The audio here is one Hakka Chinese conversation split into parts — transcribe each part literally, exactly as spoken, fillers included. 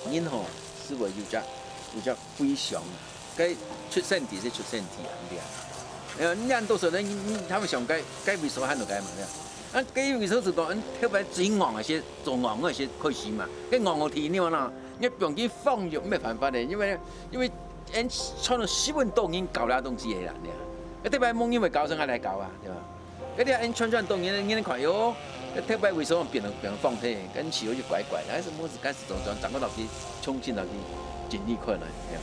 人吼，係會有隻，有隻回想啊，該出生地係出生地啊，你知啊？呃，恁多時候呢，你，你，他們想該，該位所還有該嘛，對吧？啊，該位所係講，嗯，特別最戇个係，做戇个係開始嘛，該戇个天亮啦，你放佢放就沒辦法的，因為，因為，嗯，穿到十分多人搞那東西个啦，對吧？啊，特別無人會搞，所以來搞啊，對吧？ 該條恁串串東西，你看喲，該特別為什麼變成，變成放屁，跟起油就怪怪的，還是麼子，該是怎麼轉，轉過到去，衝進到去，盡力看來，這樣。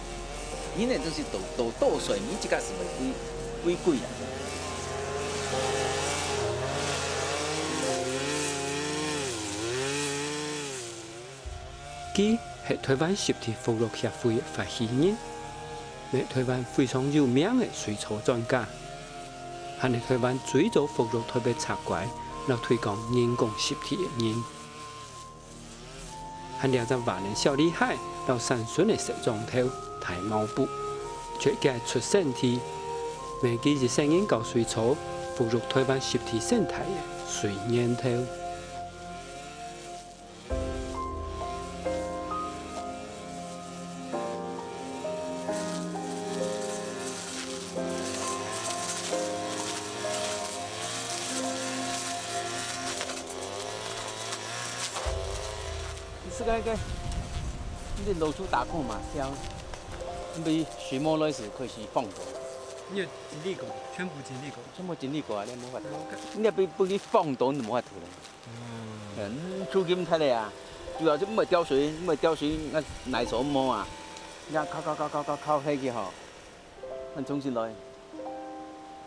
你那真是多，多，多水，你這个是會貴，貴貴啊。 佢係台灣濕地復育協會个發起人，也係台灣非常有名个水草專家，還係台灣最早復育台北賊街摎推廣人工濕地个人。還這隻花蓮小女孩摎三孫个細庄頭大茅埔，就係佢个出生地，也係佢一生人搞水草、復育台灣濕地生態个水源頭。 你這个，該，你老鼠打過嘛，像，你水母來時開始放毒。你有經歷過，全部經歷過。全部經歷過啊，你無法度。你若分，分佢放毒，你無法度咧。 嗯，出金太了啊，主要就毋會掉水，毋會掉水，該泥沙無啊，你看敲敲敲敲敲敲下去吼，恁重新來，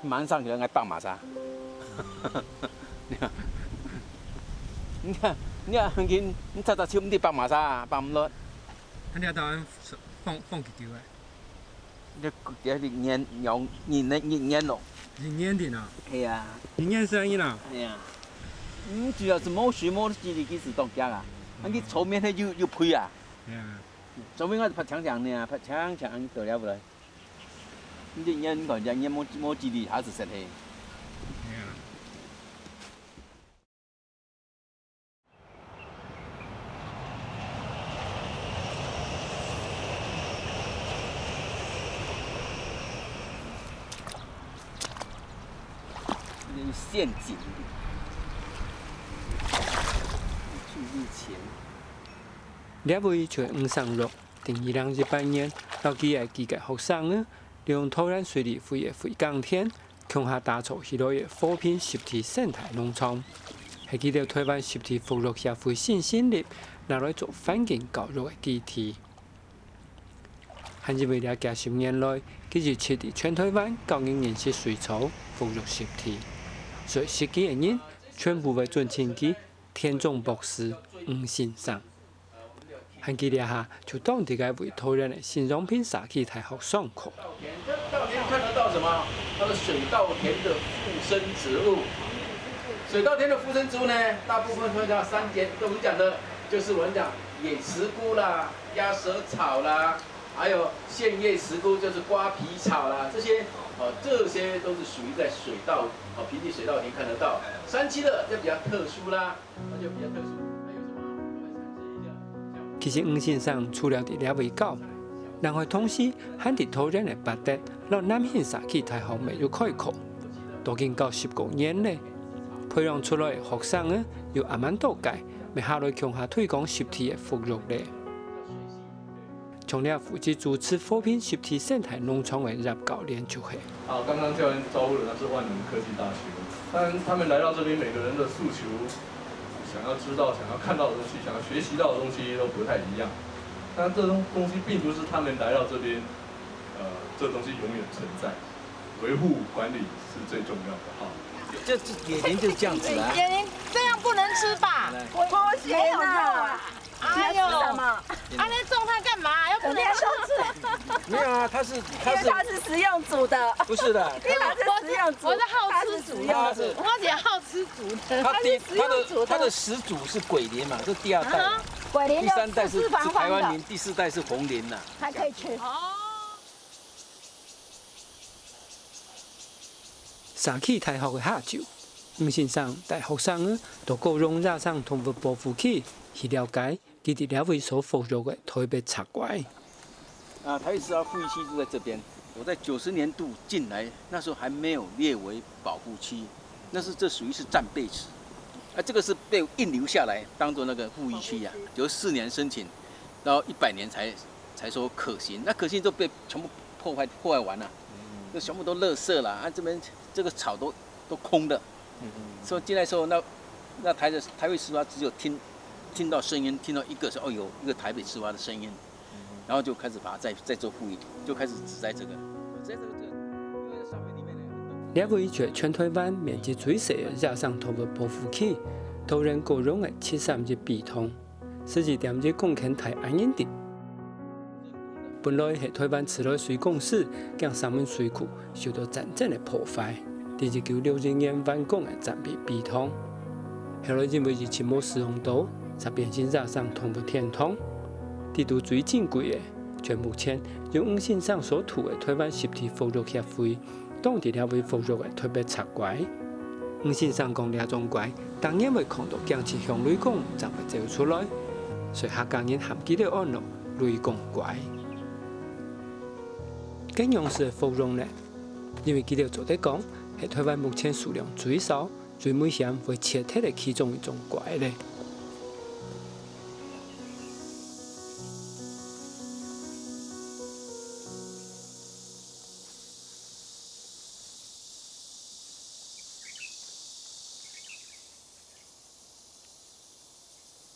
馬上起來愛放馬沙。你看，你看，你看，你擦擦手，毋知放馬沙，放毋落。啊，你當然放，放幾久啊？ 你這一年，兩，一年，一年咯。一年定啊？係啊。一年生意啦？係啊。嗯，主要係無水無水，佢自動行啊。啊，佢草面係有，有肥啊。係啊。草面我係拍強強呢，拍強強得了毋來。你這一年，你看，一年無，無水，佢還係生氣。係啊。 陷阱，注入錢。這位就係吳生祿，在二零一八年，摎佢个幾个學生仔，利用桃園水利會个回耕田， 共下打造起來个和平濕地生態農場，係佢兜台灣濕地復育協會新成立，拿來做環境教育个基地。還因為這幾十年來，佢一直在全台灣教人認識水草、復育濕地，所以識佢个人全部會尊稱佢田中博士、吳先生。還佢這下就當在該位桃園个新莊坪社區大學上課。稻田看得到什麼？它是水稻田的附生植物。水稻田的附生植物呢，大部分分成三点，我们讲的就是我们讲野石菇啦、鸭舌草啦，还有线叶石菇，就是瓜皮草啦，这些哦，这些都是属于在水稻哦平地水稻田看得到。山区的就比较特殊啦，那就比较特殊。还有什么？我们尝试一下，像其實吳先生除了在這位教，另外同時還在桃園个八德、荏南興社區大學乜有開課，都已經教十過年了。培養出來个學生仔有恁多个，乜下來共下推廣濕地个復育了。 像這負責主持和平濕地生態農場个葉教練就係。好，剛剛教練招呼的那是萬能科技大學，但他們來到這邊，每個人的訴求，想要知道、想要看到的東西、想要學習到的東西都不太一樣。但這東東西並不是他們來到這邊，呃，這東西永遠存在，維護管理是最重要的哈。这这野莲就是这样子啊。野莲这样不能吃吧？不行啊！没有肉啊！哎呦，你要吃什么？啊，那种它干嘛？又不能吃。没有啊，它是它是因为它是食用族的。不是的，它是食用族，我是好吃族的，它是食用族。我姐好吃族的。它第它的它的始祖是桂林嘛，这第二代，啊，桂林第三代是是台湾林，第四代是红林呐。还可以吃。哦。 社區大學个下晝，吳先生帶學生仔到高雄野生動物保護區去了解佢在這位所復育个台北賊鮗。啊，台北市啊，復育區就在这边。我在九十年度进来，那时候还没有列为保护区，那是这属于是战备池。啊，这个是被硬留下来，当做那个复育区啊。九十四年申请，到一百年才才说可行，那可行都被全部破坏破坏完了，这全部都垃圾了啊！这边这个草都都空的，所以进来时候，那那台的台北市啊，只有听听到声音，听到一个是哦，有一个台北市啊的声音，然后就开始把它再再做复育，就开始植栽这个，植栽这个这个，因为在上面里面呢。這位就全台灣面積最細个野生動物保護區，桃園高雄个七三一陂塘。 十二點一公頃大恁樣大。本來係台灣自來水公司驚三汶水庫受到戰爭个破壞，在一九六一年完工个戰備陂塘。後來因為一直無使用到，才變成野生動物天堂。裡肚最珍貴个，就目前由吳先生所督个台灣濕地復育協會 當在這位復育个台北賊鮗。吳先生講，這種鮗當然會囥到驚出響雷公，正會走出來，所以客家人喊佢兜安到雷公鮗。該仰式个復育呢，因為佢兜做得講，係台灣目前數量最少、最危險會絕忒个其中一種鮗咧。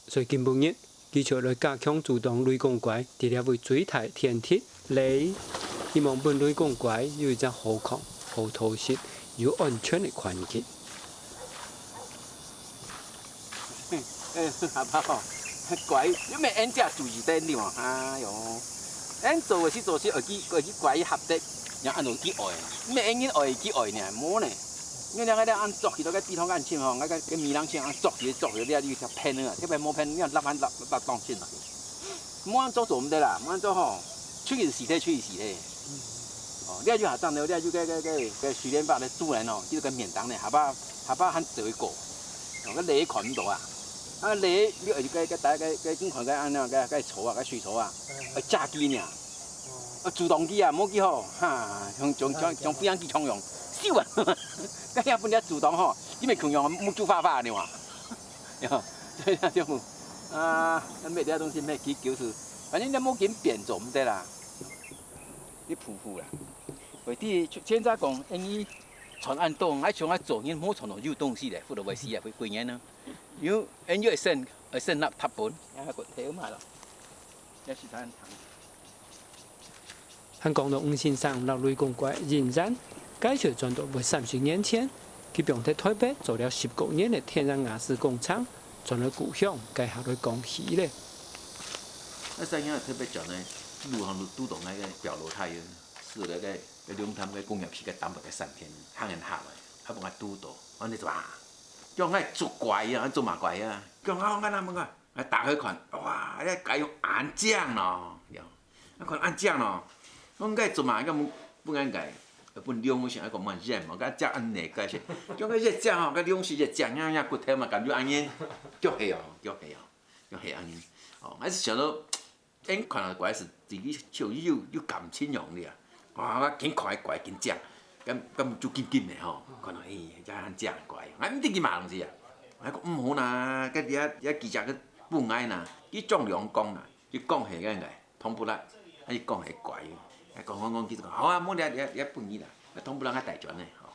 所以今晡日，佢就來加強阻擋雷公鮗在這位最大天敵。 咧，希望分雷公鮗有一隻好囥、好討食、有安全个環境。欸，阿爸吼，鮗又毋係𫣆自家注意个呢嘛，哎喲，𫣆做个事做事，愛去愛去鮗合得，也恁樣去愛，毋係𫣆人愛去愛呢，無呢。因為兩個咧，恁捉起來个地方恁深吼，𠊎个个米郎先恁捉起捉起，你啊，你條騙啊，特別無騙，你啊，落翻落落當深啊。 莫恁做做毋得啦，莫恁做吼，出去就死忒，出去就死忒。哦，你愛去下站了，你愛去該該該該水簷粑个肚內吼，去到該面頂呢，下巴下巴還走一個，哦，該雷看毋到啊。啊，雷你愛去該該大該該金款該安那該該草啊，該水草啊，愛炸機呢，啊，阻擋機啊，無機吼，哈，像像像像飛行機共樣，咻啊，該也分你阻擋吼，你咪共樣目珠花花呢嘛。 所以他就啊，那買這東西買幾久是，反正你無緊變做毋得啦，你匍匐啦。為弟現在講，因為傳恁多，愛像愛做人，無傳到有東西咧，不如為死啊，會會人呢。有，因為會生會生那他本，也還滾頭嘛咯，也是他很疼。還講到吳先生摎雷公怪个因緣，介紹轉到會三十年前，佢放忒臺北做了十過年个電影瓦斯工程，轉來故鄉該下來講起咧。該三年特別轉來，路項堵到𠊎个表老太，係該个龍潭个工業區个東北个山區，行行下來，啊，分𠊎堵到，安尼做啊，叫𠊎捉怪啊，捉麼怪啊，叫𠊎𠊎哪問啊，𠊎打開看，哇，這怪有恁靚咯， 啊，看恁靚咯，講該做麼个，講分𠊎个，分龍先，講莫熱嘛，該隻恁呢个先，講該熱隻吼，該龍是熱隻，呀呀骨頭嘛，感覺恁樣，足係哦，足係哦，足係恁樣。哦，還是想到，哎，看到怪是自己就有有感情樣个啊，哇，緊看怪緊靚，感感就緊緊个吼，看到哎，這恁靚个怪，𠊎毋知佢麼東西啊，𠊎講毋好啦，該這這幾隻个分𠊎啦，佢丈量講啦，佢講係个。 通不啦，啊，佢講係怪，啊，講講講，佢就講，好啊，無你你你分你啦，啊，通不啦，𠊎帶轉呢，吼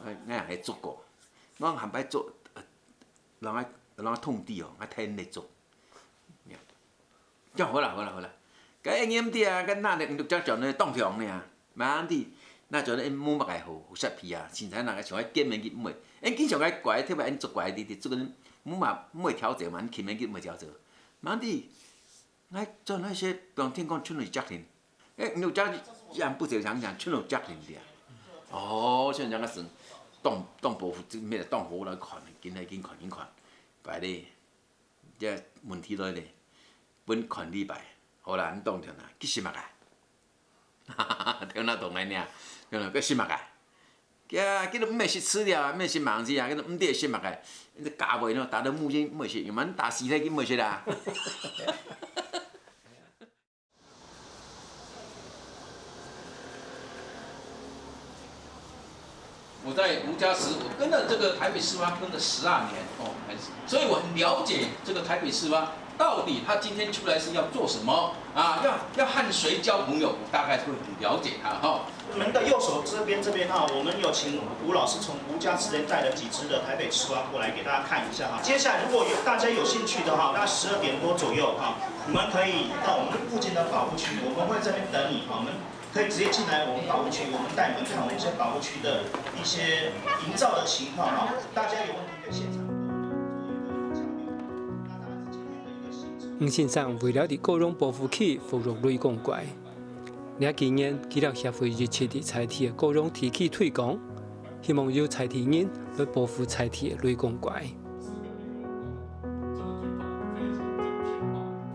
，𠊎𠊎也係捉過，𠊎下擺捉，呃，人家人家通知哦，𠊎天天捉，呀，好啦好啦好啦，該一年底啊，該拿了五六隻轉呢，當強呢啊，嘛你，那轉呢無麼个好好設備啊，凊彩拿个像該見面去買，因經常个怪，特別因捉怪，你你捉个無嘛無會調整嘛，你見面去買調整，嘛你。 𠊎轉來時，當天光伸落去隻定，誒，有隻也毋知想想伸落隻定了。哦，像這樣个時，當當保護，這咩當好來看，緊來緊看緊看，怪咧，這問題來咧，分看禮拜，好啦，你當天啊，佢食麼个？哈哈哈，聽到當然呀，聽到佢食麼个？ 呀，佢都毋會食豬了，毋會食蠓子啊，佢都毋知食麼个，該家伙呢，打到目睛毋會食，有蠻打死忒佢毋會食啦。我在吴家祠，我跟了这个台北市发跟了十二年哦，所以我很了解这个台北市发到底他今天出来是要做什么啊？要要和谁交朋友，我大概会很了解他哈。 门的右手这边这边哈，我们有请吴老师从吴家祠带了几只的台北市蛙过来给大家看一下哈。接下来如果有大家有兴趣的话，那十二点多左右哈，你们可以到我们附近的保护区，我们会这边等你哈。我们可以直接进来我们保护区，我们带你们看我们一些保护区的一些营造的情况哈。大家有问题可以现场跟我们做一个交流。那大概是今天的一个行程。吴先生为了在高雄保护区服务雷公怪， 這幾年，佢摎協會一直在在地个高雄地區推廣，希望有在地人來保護在地个雷公怪。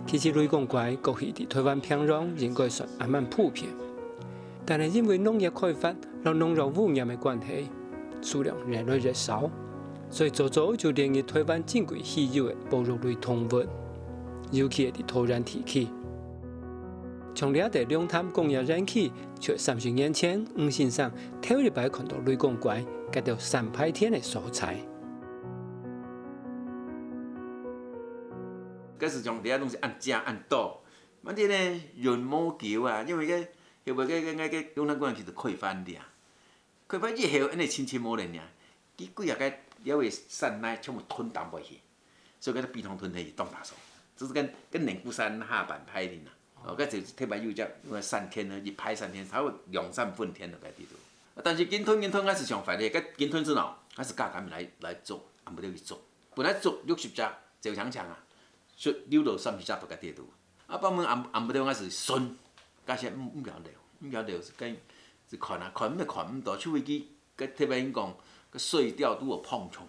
其實雷公怪過去在台灣平常應該算還蠻普遍，但係因為農業開發摎農藥污染个關係， 數量越來越少，所以早早就列入台灣珍貴稀有个保育類動物，尤其係在桃園地區。像這个龍潭工業園區，就係三十年前吳先生頭一擺看到雷公怪，該兜三排田个所在。該時像這東西恁靚恁多，問題呢，人無救啊，因為該後尾該該該該龍潭工業區就開發了。 開發以後，恁呢清清無人呀，佢幾下个了个山泥全部吞淡薄去，所以佢个鼻通吞去當大數，就是跟跟靈骨山下半排的啦。哦，該就特別有一隻有个山天呢，一排山天，差不多兩三分天了該地圖。啊，但是緊吞緊吞，還是上快的，該緊吞之後，還是加減來來做，還不得去做。本來做六十隻，就強強啊，就留到三十隻都該地圖。啊，把門按按不了，還是順，該些毋毋曉了，毋曉了是該 是看啊，看乜看毋到，除非佢个特別講，个水調都有碰撞，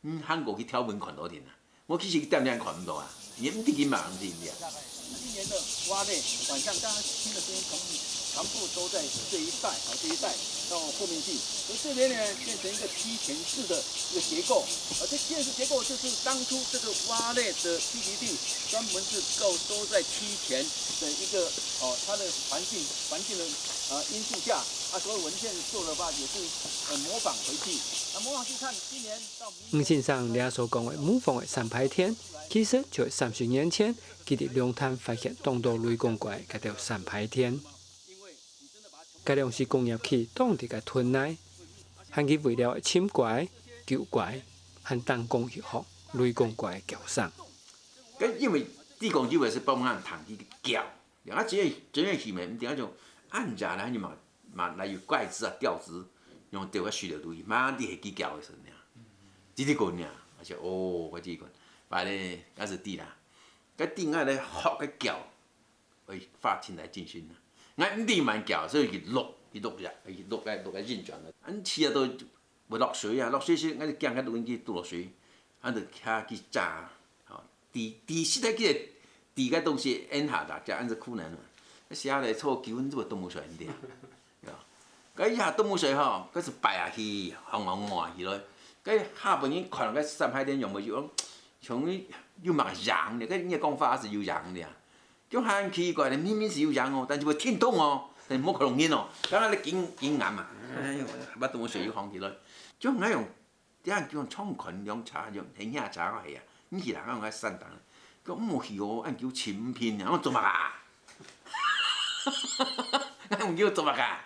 嗯，行過去條紋看到定啊。我其實一點點看毋到啊，也毋知佢嘛毋知啊。今年的蛙类，晚上刚刚听的声音，全部全部都在这一带啊，这一带到后面去，所以这边呢变成一个梯田式的一个结构，啊，这梯田式结构就是当初这个蛙类的栖息地，专门是够都在梯田的一个哦，它的环境环境的呃因素下，啊，所以我们现在做的话也是呃模仿回去，那模仿去看今年到明年。吴先生這所講个模仿个三排天，其實就係三十年前，佢在龍潭發現當多雷公怪該兜三排天。該量係工業區當地个屯內，還佢為了尋怪、救怪，還當講去學雷公怪个叫聲。該因為地公就係幫忙彈佢个叫。 啊，真个真个戲嘛，毋知影像恁樣呢，你嘛嘛來有拐子啊、吊子，用吊个水流肚去，嘛你係幾條个時呢？直直滾呢，而且哦，我直直滾，擺咧，該是知啦，該頂下咧學个橋，會發展來進行啦。𠊎毋知蠻橋，所以佢落，佢落呀，佢落个落个運轉了，恁試啊都 會落水啊，落水時，𠊎就驚該錄音機倒落水，𠊎就徛去閘，吼，知知識个个知个東西，按下大家恁樣可能啊。寫來做久，你就會動不出來，對啊。對啊。該一下動不出來吼，該就擺下去，晃晃晃起來。該下半日看到該三海點樣無有，像有麼个樣呢？該你个講法係有樣呢啊。 就很奇怪咧，明明係有影哦，但是會停動哦，但是無看到人哦，剛剛咧緊緊眼嘛，哎喲，把東西又放起來，就恁樣，這樣叫唱看兩車，用很下車个係啊，你是人講个山頂，講毋去哦，恁叫清貧啊，我做麼啊？恁叫做麼啊？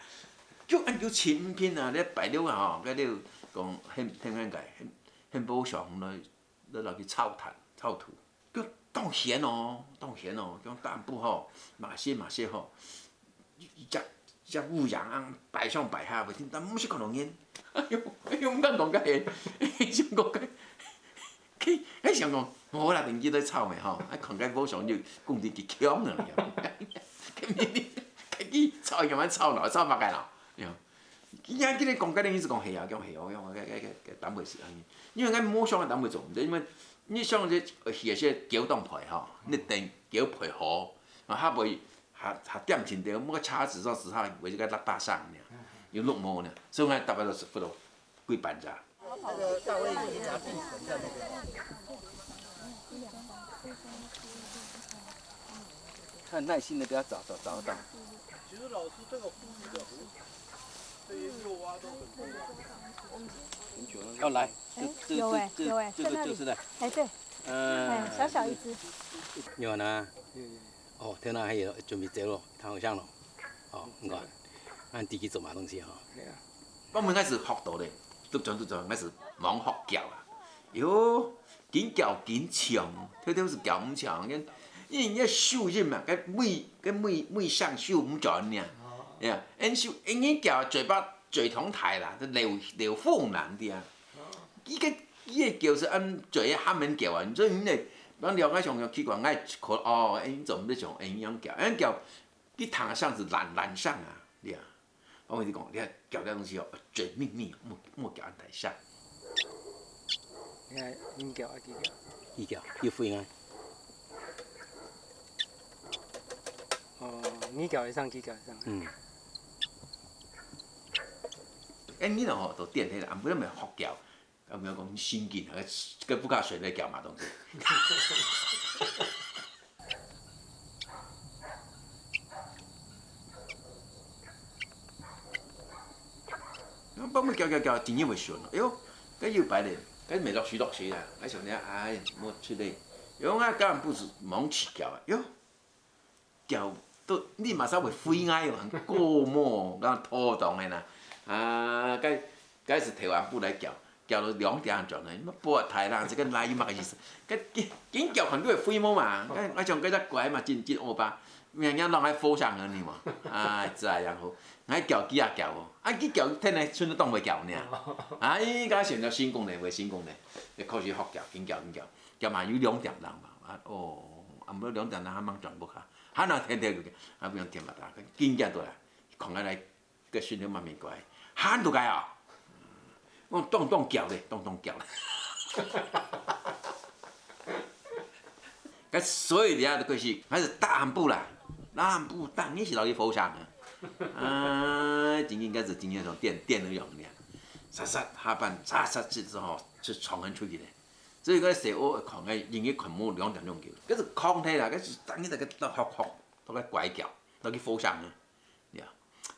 就恁叫清貧啊，你擺了啊吼，該你講很很應該，很很無常咯。 落落去臭炭、臭土。叫當閒哦，當閒哦，叫打暗晡吼，嘛歇嘛歇吼，一隻一隻烏鴉啊，擺上擺下，袂停，但毋識看到人。哎喲，哎喲，毋敢講該，想講該，該，該想講，無啦，電機都臭咩吼，啊，看該無常就講得佢強了，該明明，該佢臭樣啊，臭哪，臭麼个啦？ 今日今日講，今日意思講係啊，講係哦，講該該該該單位係恁樣，因為𠊎無想个單位做毋得，因為你想這呃，係係橋當配吼，你等橋配好，啊，下背下下點停掉，莫个車子上時下圍這个大大上呢，有綠毛呢，所以𠊎大概都係不到幾板咋。那个大卫已经给他定存在那个。很耐心的给他找找找到。其实老师这个呼吁的很好，这些幼蛙都很重要。要来，这这这这这个就是的，哎，对，嗯，哎，小小一只，有呢。哦，天哪，还有准备走了，他好像了。哦，你看，俺弟弟做嘛东西哈。对啊。我们开始学到嘞，都转都转，开始忙学脚啊。哟， 緊搞緊搶，偷偷係搞毋搶，因為你个手印嘛，該尾該尾尾上手毋轉呢，呀，因手因你搞嘴巴嘴同台啦，都流流風難的啊。一个一个叫是按嘴个喊门叫啊，所以你得，人了解想要去管，哎，可哦，哎，你怎么那种哎样搞，哎搞，一躺上是懒懒上啊，对啊。 我跟你讲，你要搞这东西哦，嘴密密，莫莫搞安台下。你看，你搞啊，佢搞。佢搞，佢飞啊。哦，你搞一上，佢搞一上。嗯。哎，你哦，都电黑了，俺不那么好搞。 啊，毋要讲神经，个个不加水来搞嘛东西。那帮我搞搞搞，真正会顺了。哎哟，该有白的，该没落水落水啦，该想着哎，莫出来。哎哟，我干不是忙起搞啊，哟。 叫都你马上会飞哎哟，很过么，讲拖动的啦。啊，该该是台湾不来叫，叫了两点钟呢，你们不太啦，这个来有么个意思？该紧紧叫很多会飞么嘛，该我想该只怪嘛，真真恶吧，明天让还飞上去呢嘛，哎，这样好，还叫几下叫哦，啊，几叫天天春都当会叫呢，哎，刚刚想到新功能，会新功能，也开始学叫，紧叫紧叫，叫嘛有两点钟嘛，啊，哦，啊，无两点钟还蛮转不开。 喊啊天天个，啊，不用天嘛大，紧叫倒来，看个来，个训练慢慢过来，喊倒来啊！我咚咚叫咧，咚咚叫咧。个所以你啊，过去还是打暗晡啦，打暗晡打，你是老去佛山啊？啊，真应该是真正像电电那样的，杀杀下班杀杀去之后，就闯人出去咧。所以个小学看个，因为看无两点钟叫，个是空忒啦，个是等于那个到好好。 都个怪叫，都去佛山啊，呀。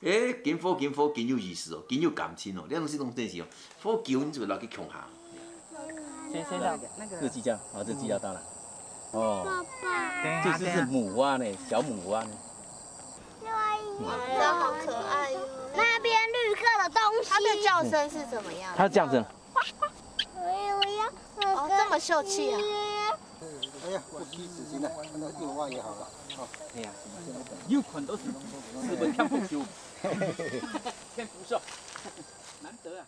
诶，紧佛紧佛紧有意思哦，紧有感情哦，这东西都真是哦，佛教你就落去共下。先先让那个这鸡架啊，这鸡架大了。哦，爸爸，等一下，这只是母蛙呢，小母蛙呢。这好可爱哟。那边绿色的东西，它的叫声是怎么样？它这样子。哦，这么秀气啊！哎呀，不虚此行了，看到有话也好了。哦，哎呀，有看到是，是不是天不休？天不休，难得啊。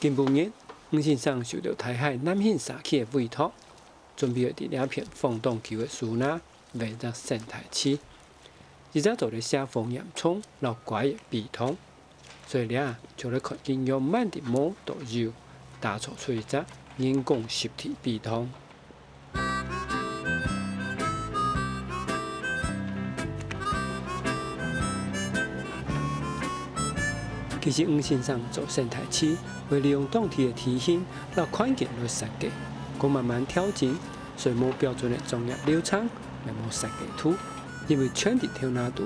今晡日，吳先生受到大溪南興社區个委託，準備愛佇這片荒蕩坵个樹林圍隻生態池，一隻做得寫黃岩蟲摎雞个陂塘。 所以這就來看佢仰般佇無多久，打造出一隻人工濕地陂塘。其實吳先生做生態池，會利用當地个地形摎環境來設計，過慢慢調整，所以無標準个作業流程，也無設計圖，因為全在頭那肚。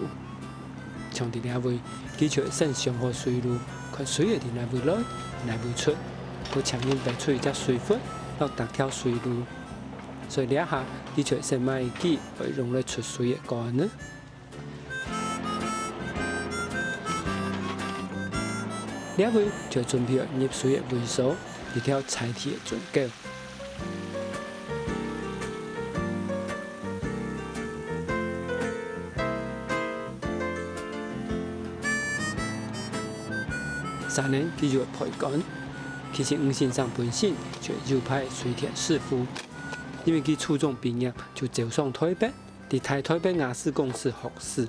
像佇這位，佢就會先想好水路，看水會佇哪位來，哪位出，過請人挖出一隻水窟，摎搭條水路。所以這下，佢就會先買一支會用來出水个管仔。這位就準備愛入水个位所，一條在地个圳溝。 三年佢就會配管。其實吳先生本身就係有牌个水電師傅，因為佢初中畢業就走上臺北，佇大臺北瓦斯公司學師。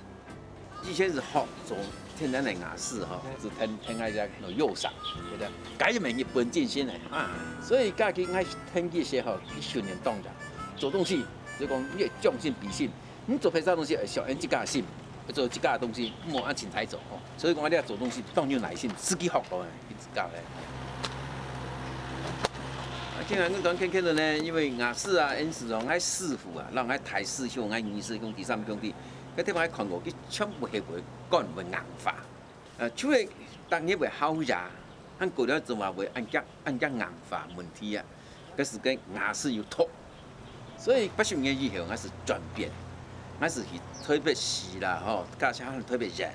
以前是學做天然个瓦斯吼，是天天愛在那右上，對不對？該門日本進先來啊，所以家己愛天气些吼，去訓練當然。做東西，所以講你愛將心比心，你做別个東西愛小人自家个心，做自家个東西，莫按清彩做吼。所以講，你愛做東西，當有耐心，自己學落來，一直教來。啊，今日我講看看的呢，因為瓦斯啊，因此講愛師傅啊，讓愛大師兄、愛二師兄、第三兄弟， 該地方還看過，佢全部係會管會硬化。呃，就係逐日會好熱，還過了之後會恁樣恁樣硬化問題啊。該時个瓦斯有毒，所以八十年以後，𠊎係轉變，𠊎係去特別死啦吼，加上特別熱，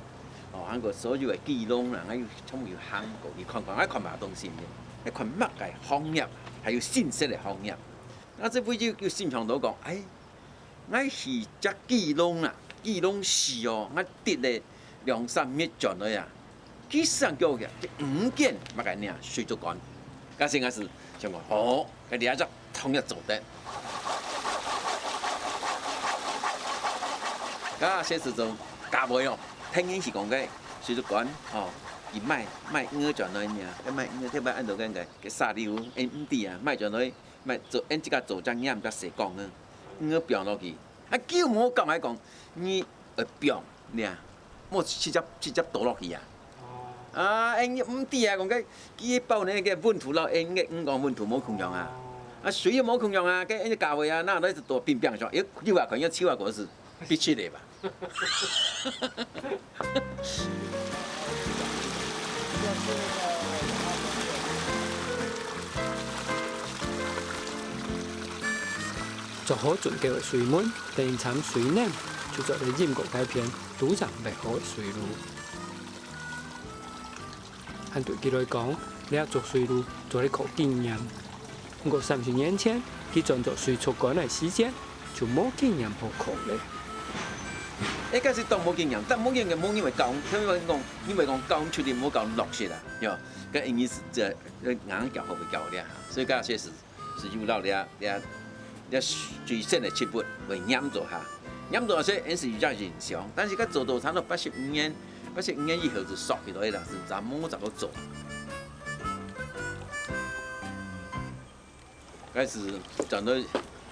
哦，還過所有个記錄啦，𠊎有全部有行過，去看看，𠊎看麼東西呢？愛看麼个行業，還有新式个行業。那這位就有心想到講，哎， 𠊎去隻基隆啊，基隆市哦，𠊎跌了兩三日轉來啊，佢上叫个，佢五間麼个呢，水族館。該時𠊎係想講，好，該這隻通也做得。該先生就教我哦，天然係講个水族館哦，佢賣賣魚轉來呢，賣魚特別恁多个个沙溜，哎，毋知啊，賣轉來，賣做，俺自家做隻鯰隻細缸啊，魚放落去。 啊，佢無講，還講，你愛放呢，莫直接直接倒落去啊。啊，哎，你毋知啊，講个，佢包呢个溫度摎俺个，嗯，講溫度無共樣啊。啊，水也無共樣啊，个俺个價位啊，那來一朵冰冰上，哎，你話看，要七萬果實，必須得吧？ 做好圳溝个水門，等一站水冷，就做得飲過該片土生挖好个水路。還對佢來講，這做水路做得靠經驗。毋過三十年前，佢轉做水族館个時節，就無經驗好靠咧。哎，該係當無經驗，但無經驗，無人會教，因為講，因為講教出去，無教落實啊，喲。該因為係這，硬教好會教了哈，所以該確實 係有摎這這這水生个植物會黏做下，黏做下，所以𠊎係有隻印象。但是佢做到差不多八十五年，八十五年以後就縮起來啦，就咱無再做。該時轉到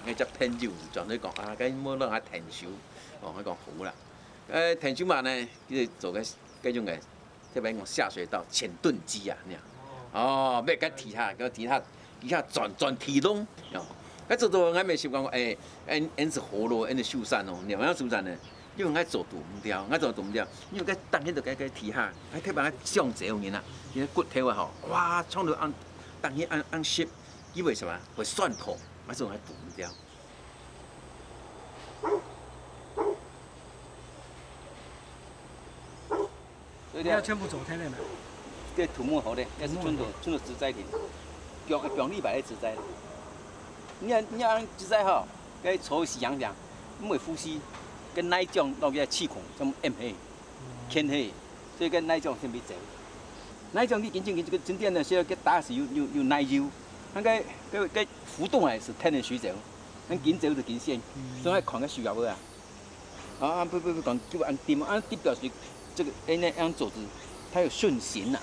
，𠊎隻朋友轉到講啊，該無讓佢𢯭手，哦，𠊎講好啦。該𢯭手嘛呢，佢就做个該種个 特別講下水道淺圳機啊，你看。哦，愛該地下，該地下，地下鑽，鑽地洞，哦。該做到𠊎乜想講，哎，俺，俺係河洛，俺係秀山哦，你看秀山呢，因為𠊎做做毋到，𠊎做做毋到，因為該當時就該，該地下，還特別愛上濟人啊，因為骨頭啊吼，哇，衝到恁，當時恁，恁濕，佢為什麼會痠痛？𠊎做𠊎做毋到。這个全部做忒了嘛？這土木好咧，這係全部，全部植栽田，放，放禮拜个植栽。你看，你看植栽吼，該草係癢癢，毋會呼吸，該泥漿落去个氣孔，全部掩起，牽起，所以該泥漿先會走。泥漿你緊緊緊，這个沉澱呢，需要該打死有，有，有泥油，那个，該，該浮動个係天然水走，咱緊走就緊鮮，所以看个需要啊。 啊，不不不，講叫恁沉，恁沉表示這个恁樣恁樣做子，它有順行啊。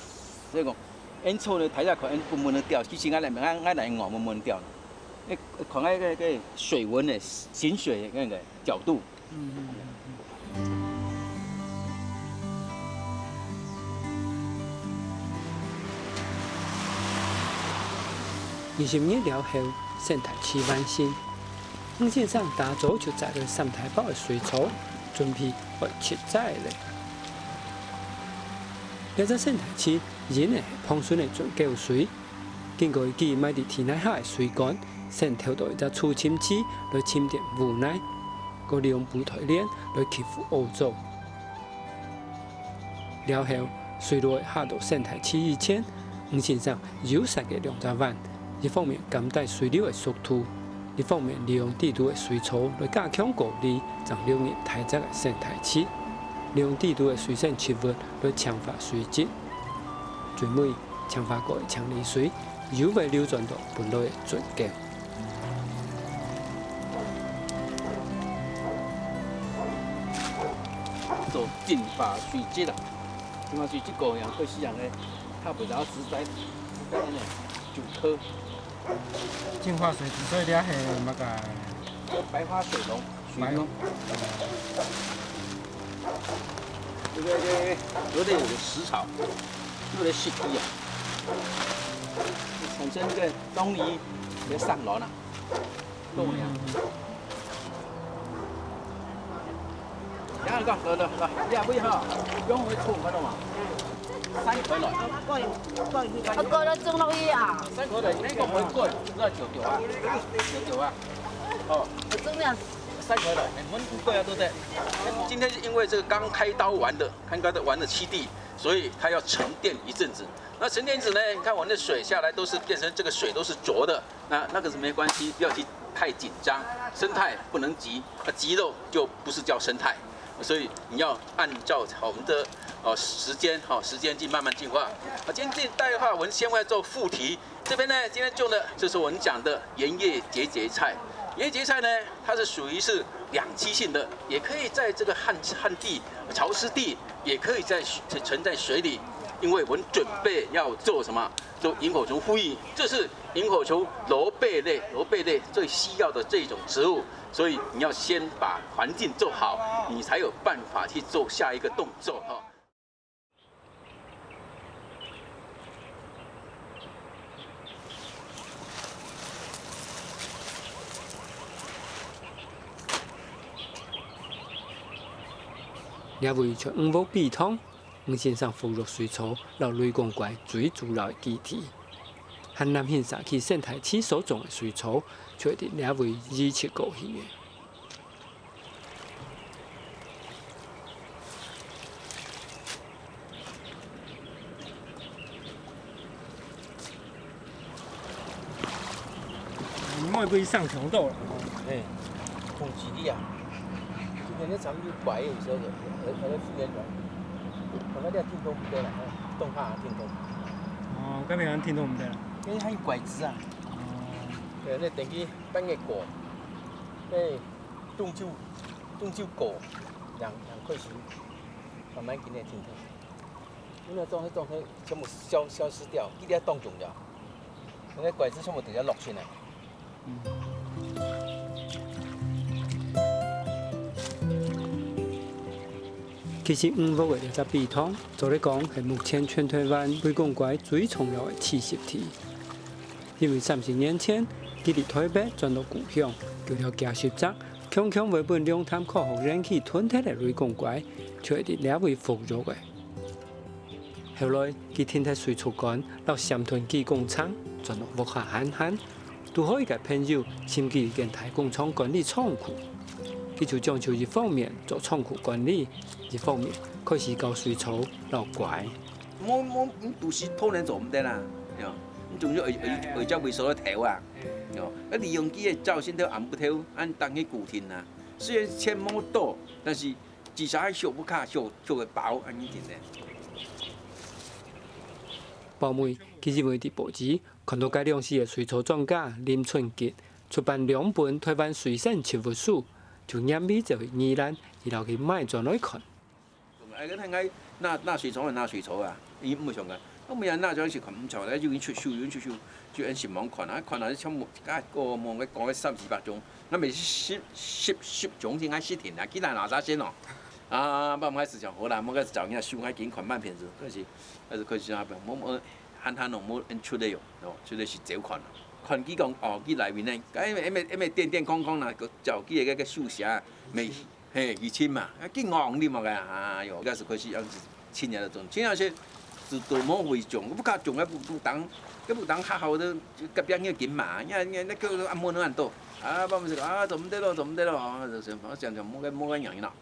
所以講，恁粗呢，抬下看，恁不悶得掉，其實俺來，俺，俺來咬，悶悶掉呢。哎，看那个，那个水文的，行水的那个角度。嗯嗯嗯嗯。二十日了後，生態池完成。 吳先生打早就摘了三大包个水草，準備愛植栽咧。這隻生態池因為係防汛个準溝水，經過佢埋在地泥下个水管，先透到一隻儲水池來沉澱污泥，過利用補土鏈來吸附污糟。 了後，水路下到生態池以前，吳先生右設計兩隻彎，一方面減低水流个速度，一方面利用底肚个水草來加強高力，正流入大隻个生態池，利用底肚个水生植物來淨化水質。最尾，淨化過个淨離水，又會流轉到本來个準溝。 做淨化水質啊，淨化水質過樣，過時樣个，較袂使實在，實在呢，就科。淨化水質，所以這係麼个？白花水龍，水龍。白龍。這个，這个，有點有个石草，有点石灰啊，產生个東西，也上來了。 懂了。等下講，來，來，來，這位哈，用會沖，看到嗎？三塊來。啊，過了種落去啊。三塊來，那個會過，那九九啊，九九啊。哦，種了。三塊來，哎，我們不貴啊，對不對？今天是因為這個剛開刀完的，剛開刀完的七弟，所以它要沉澱一陣子。那沉澱一陣子呢，你看我們的水下來都是變成這個水都是濁的， 那，那個是沒關係，不要去太緊張，生態不能急，啊，急了就不是叫生態，所以你要按照我們的，呃，時間，哈，時間去慢慢淨化。啊，今天這一帶的話，我們先來做覆堤。這邊呢，今天種的就是我們講的鹽葉結節菜。鹽葉結節菜呢，它是屬於是兩棲性的，也可以在這個旱，旱地、潮濕地，也可以在水，存在水裡，因為我們準備要做什麼？ 就螢火蟲呼應，這是螢火蟲螺背類，螺背類最需要的這種植物，所以你要先把環境做好，你才有辦法去做下一個動作哈。 這位就吳屋陂塘，吳先生復育水草摎雷公怪最主要个基地。還南興社區生態池所種个水草，就係在這位移植過去个。 你莫不會上強度了？哎，風勢力啊，這邊的長路拐有時候，還，還在復原中。我那條聽筒毋對了，動畫聽筒。哦，該邊好像聽筒毋對了。因為它有拐子啊。哦。對，那等於半夜過，哎，動就，動就過，兩，兩塊錢，慢慢給你聽筒。 因為種黑種黑全部消，消失掉，一粒當中了。那个拐子全部都要落出來。其實吳屋个這隻陂塘，做得講係目前全台灣雷公怪最重要个棲息地。因為三十年前，佢對台北轉到故鄉，救了幾十隻，強強會分龍潭科學園區吞忒个雷公怪，就係在這位復育个。 後來，佢停忒水族館摎三屯機工廠，轉到屋下閒閒，堵好一個朋友，尋佢一間大工廠管理倉庫。佢就將就一方面做倉庫管理，一方面開始教水草摎槐。無無，你都市土人做毋得啦，對吧？你總是愛愛愛隻位所个頭啊，對吧？啊，利用佢个朝晨頭、暗晡頭，恁當去固定啊。雖然錢無多，但是至少還畜屋下，畜畜个飽，恁樣定定。包尾，佢因為佇報紙看到該量時个水草專家林春吉出版兩本《臺灣水生植物史》，就拈起這位疑難，去摎佢買轉來看。哎，該拿拿水草啊，拿水草啊，伊毋會想个。我每日拿轉去看，毋錯，就緊出手，緊出手，就恁上網看啊，看啊，全部該個網个講个三四百種，𠊎每十十十種先愛試聽啊，竟然哪儕先哦？啊，慢慢開始想，好啦，莫該找人家修，還緊看半片子，可是，可是可是啊，莫莫，喊喊咯，莫恁出來喲，哦，出來是走看啊。看佢講哦，佢內面呢，該乜乜乜點點空空啦，个找佢个个手寫，乜 嘿，以前嘛，啊，佢戇你嘛个，哎喲，該時開始樣子，青年的種，青年些是都無會種，不敢種，該不不當，該不當好好的，隔壁人緊罵，人家人家那个阿莫能很多，啊，把我们这个啊，做毋得咯，做毋得咯，啊，就是我想想，莫个莫个样啦，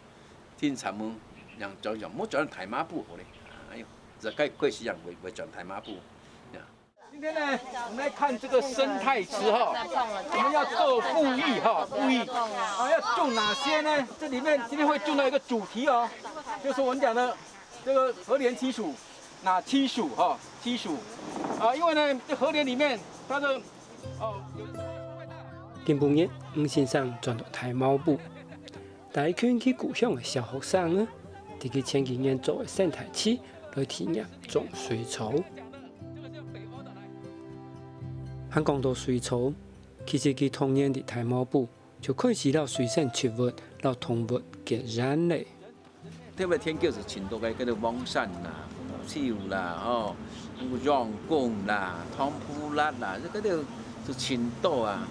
天长么，样讲讲，莫讲大马步好嘞，哎哟，这该开始样会会讲大马步，呀。 今天呢，我们来看这个生态池哈，我们要做布艺哈，布艺啊，要种哪些呢？这里面今天会种到一个主题哦，就是我们讲的这个河联七属，哪七属哈？七属啊，因为呢，这河联里面它的哦，有 今晡日，吳先生轉到大茅埔，帶一群佢故鄉个小學生仔，在佢前幾年做个生態池來體驗種水草。還講到水草，其實佢童年在大茅埔就開始摎水生植物摎動物結緣咧。 特別田坵係盡多个，該兜黃鱔啦、烏鷺啦，吼，有羊公啦、糖馥蚻啦，這个兜係盡多啊。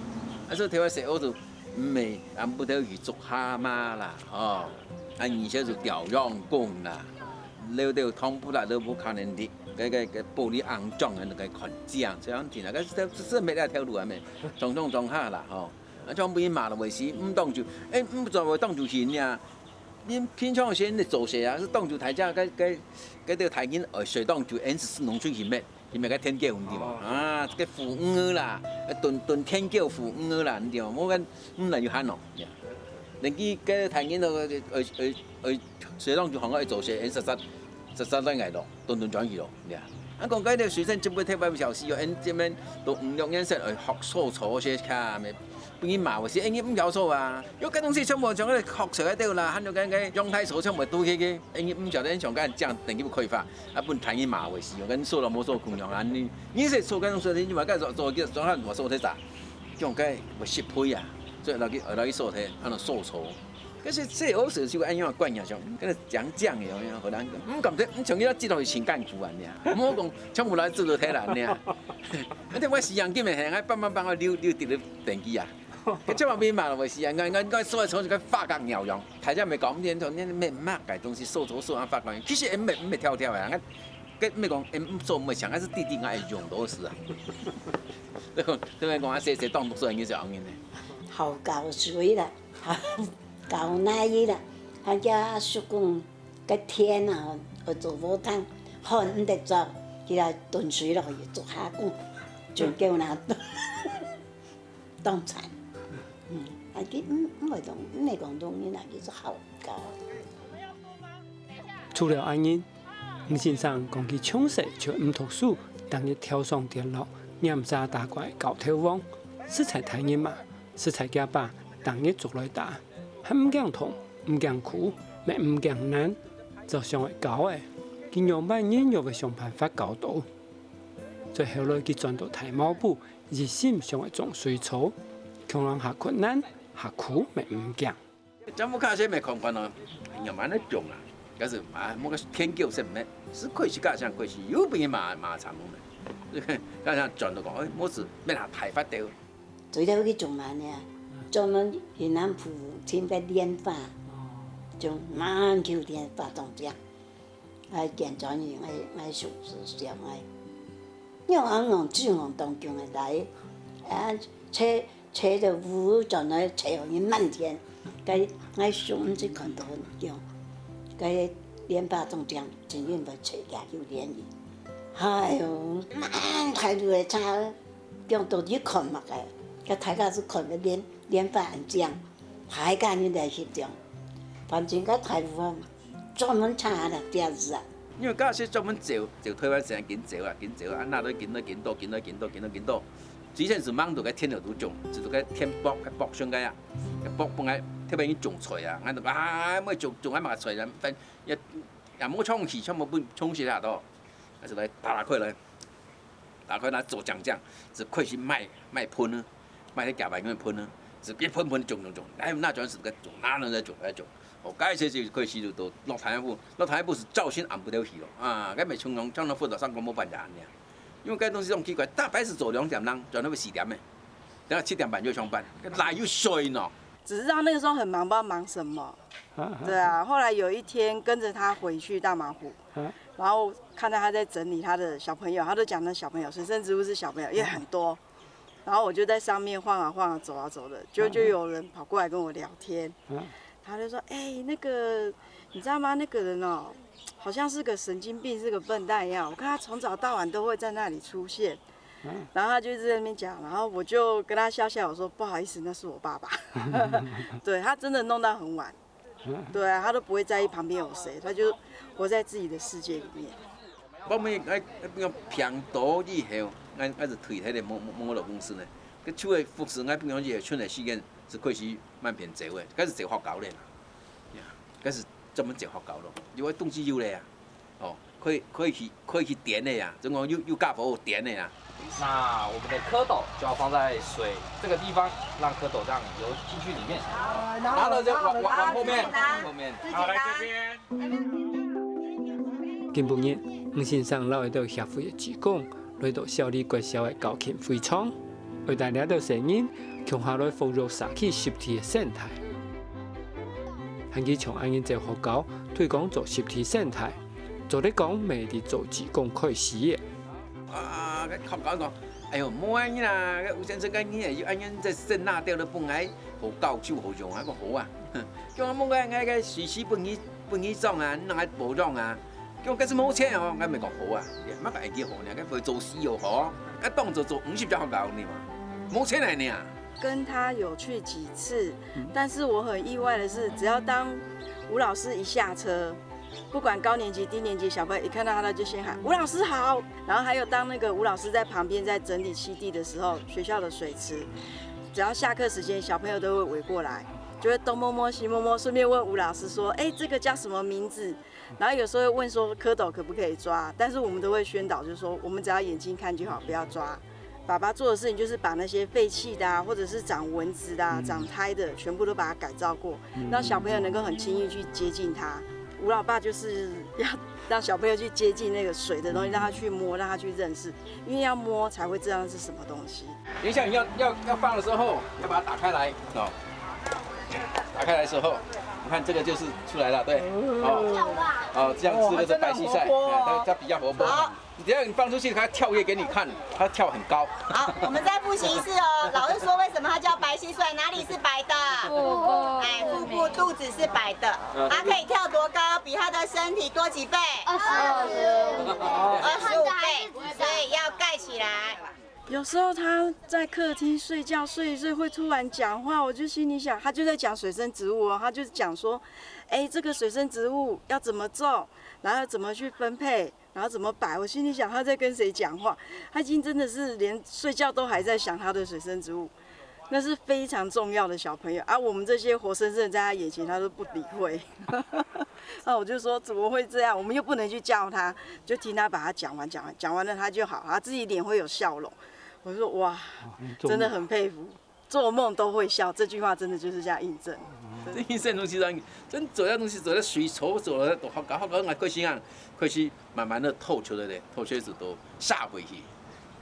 啊，所以頭擺細學就毋係，啊，毋得去捉蝦蟆啦，吼，啊，而且就釣羊公啦，了了糖馥蚻都無可能的，該个个玻璃硬裝个那个看這樣，這樣聽啊，該是這是沒那條路啊，沒，種種種下啦，吼，啊，全部罵了為止，毋當就，哎，毋做會當就行呀。 你平常時你做事啊，係當晝大家該該該兜大人愛睡當晝，恁時係弄出去咩？去咩个田坵對無？啊，這个孵魚啦，蹲蹲田坵孵魚啦，對無？無个毋來有閒咯。連佢个大人都愛愛愛睡當晝，行愛做事，恁實實實實來愛咯。 斷斷轉去咯，呀。啊，講該條水生植物特別有消息哦，恁這邊都五六年生愛學手做這下咩，分人罵話係，哎，你毋曉做啊，有个東西全部從該學出來个啦，還有該該陽台做全部都去个，哎，你毋曉得，像該這樣等於開發，啊，分大人罵話係，有个人做了無做共樣啊，你你係做該種事情，你嘛該做做做做做做做做，像該會失配啊，所以落去落去做忒，安到手做。 可是這有時就恁樣觀念上，跟佢講講个，有沒有？好難，毋敢得，毋像佢這種情感苦啊，你啊，莫講全部來做做忒啦，你啊。而且我時間根本係，我慢慢慢慢溜溜直直等佢啊。佢這方面嘛，我時間，我我我所以從這个發覺了樣，大家沒搞，你你你沒麼个東西，手做手啊發覺，其實也沒沒挑挑啊，我跟沒講，也做沒想，還是弟弟我也用多時啊。對不對？講啊，誰誰當多少人就這樣呢？好搞水啦。 搞哪位啦，人家叔公个田啊，愛做禾埕，旱毋得做，佢來囤水落去做下工，就叫那當慘。嗯，啊，佢毋毋會當，毋會講當然啦，佢就好搞。除了恁樣，吳先生講佢從細就毋讀書，逐日跳上跌落，拈沙打槐搞頭王，實在大人嘛。 實在佢爸逐日捉來打，還毋驚痛，毋驚苦，乜毋驚難，照常愛教仔，佢仰般人又會想辦法教到。最後來佢轉到大茅埔，一心想愛種水草，共樣下困難，下苦乜毋驚。這屋下先沒看看咯，仰般來種啊？但是啊，莫个田坵先沒，係開始家鄉開始，又分人罵罵慘了。家鄉轉到講，哎，莫係乜下排發掉。 最了去種滿呢，專門去南部尋个蓮花，種滿球蓮花種這，啊，見轉去，𠊎𠊎叔叔想𠊎，仰恁樣種恁當強个來，啊，吹吹到烏轉來吹予人滿天，該𠊎想毋知看到恁樣，該蓮花總店真正會找佢有聯誼。哎喲，滿大路个車，放到你看嘛个，該大家是看个蓮蓮花恁靚，大家人來翕相，反正該大路啊，專門車來這啊。因為假使專門走，走台灣時間緊走啊，緊走啊，那都緊到緊到緊到緊到緊到緊到，之前是望到該天都都中，就係該天北，該北上該啊。 北部个特別去種菜啊，𠊎就啊，愛種種啊嘛菜啊，反也也無充氣，全部分充氣下到，還是來打開來，打開來做醬醬，就開始賣賣盆啊，賣去假白用个盆啊，就一盆盆種種種，哎，那轉是个種，那那那種那種，哦，該些就開始就到落台灣部，落台灣部是朝晨暗晡都去咯，啊，該賣充充充到分到上公無半日恁樣，因為該東西種奇怪，大概是做兩點鐘，轉到四點个。 等下七點半就上班，哪有睡呢？只知道那个时候很忙，不知道忙什么。对啊，后来有一天跟着他回去大马湖，然后看到他在整理他的小朋友，他都讲那小朋友，水生植物是小朋友，也很多。然后我就在上面晃啊晃啊，走啊走的，就就有人跑过来跟我聊天，他就说：“哎，那个你知道吗？那个人哦，好像是个神经病，是个笨蛋一样。我看他从早到晚都会在那里出现。” 然后他就一直在那边讲，然后我就跟他笑笑，我说不好意思，那是我爸爸。对他真的弄到很晚，对啊，他都不会在意旁边有谁，他就活在自己的世界里面。我们爱用平多以后，俺俺是退迄个网网络公司呢，个手个服侍，俺平常以后春的时间是开始慢片走个，开始走学校咧啦，呀，开始专门走学校咯，因为东西有咧啊。 哦，可以可以去可以去点的呀，总共有有家伙点的呀。那我们的蝌蚪就要放在水这个地方，让蝌蚪这样游进去里面。然后呢，就往往往后面，往后面。好，来这边。今晡日，黃先生摎一兜協會个志工來到小李國小个校慶會場，愛帶這兜細人共下來復育社區濕地个生態。還佢像恁樣做學校，推廣做濕地生態， 做得講乜係做志工開始个。啊，該學校講，哎喲，無恁樣啦，該吳先生該你又恁樣在省那掉了本來好教就好用啊，个好啊。叫我問該該該水師本意本意長啊，你哪還保養啊？叫我該是無錢哦，該咪講好啊，乜个會記好呢，該會做事又好，該當做做五十家學校呢嘛，無錢來呢。跟他有去几次，但是我很意外的是，只要当吴老师一下车， 不管高年级、低年级小朋友一看到他，他就先喊吴老师好。然后还有当那个吴老师在旁边在整理七地的时候，学校的水池，只要下课时间，小朋友都会围过来，就会东摸摸西摸摸，顺便问吴老师说：“哎，这个叫什么名字？”然后有时候会问说蝌蚪可不可以抓，但是我们都会宣导，就是说我们只要眼睛看就好，不要抓。 爸爸做的事情就是把那些废弃的啊，或者是长蚊子的、啊、长苔的，全部都把它改造过，让小朋友能够很轻易去接近它。吴老爸就是要让小朋友去接近那个水的东西，让他去摸，让他去认识，因为要摸才会知道那是什么东西。等一下你要要要放的时候，要把它打开来哦，打开来的时候，你看这个就是出来了，对，哦，哦，这样吃的是白蟋蟀，哎，它它比较活泼。好，你等一下你放出去，它跳跃给你看，它跳很高。好，我们再复习一次哦。老师说为什么它叫白蟋蟀？哪里是白的？腹部。哎，腹部、肚子是白的。它可以跳多高？比它的身体多几倍？二十五。二十五倍，所以要盖起来。有时候他在客厅睡觉，睡一睡会突然讲话，我就心里想，他就在讲水生植物哦，他就讲说，哎，这个水生植物要怎么种，然后怎么去分配，然后怎么摆。我心里想，他在跟谁讲话？他已经真的是连睡觉都还在想他的水生植物，那是非常重要的小朋友啊。我们这些活生生的在他眼前，他都不理会。那我就说怎么会这样？我们又不能去叫他，就听他把他讲完，讲完讲完了他就好，他自己脸会有笑容。我说哇，真的很佩服，做梦都会笑，这句话真的就是这样印证。这一生东西上，真做了东西做了水草，做了都好搞好搞，俺开心啊，开始慢慢的透出来咧，透出来就到社会去。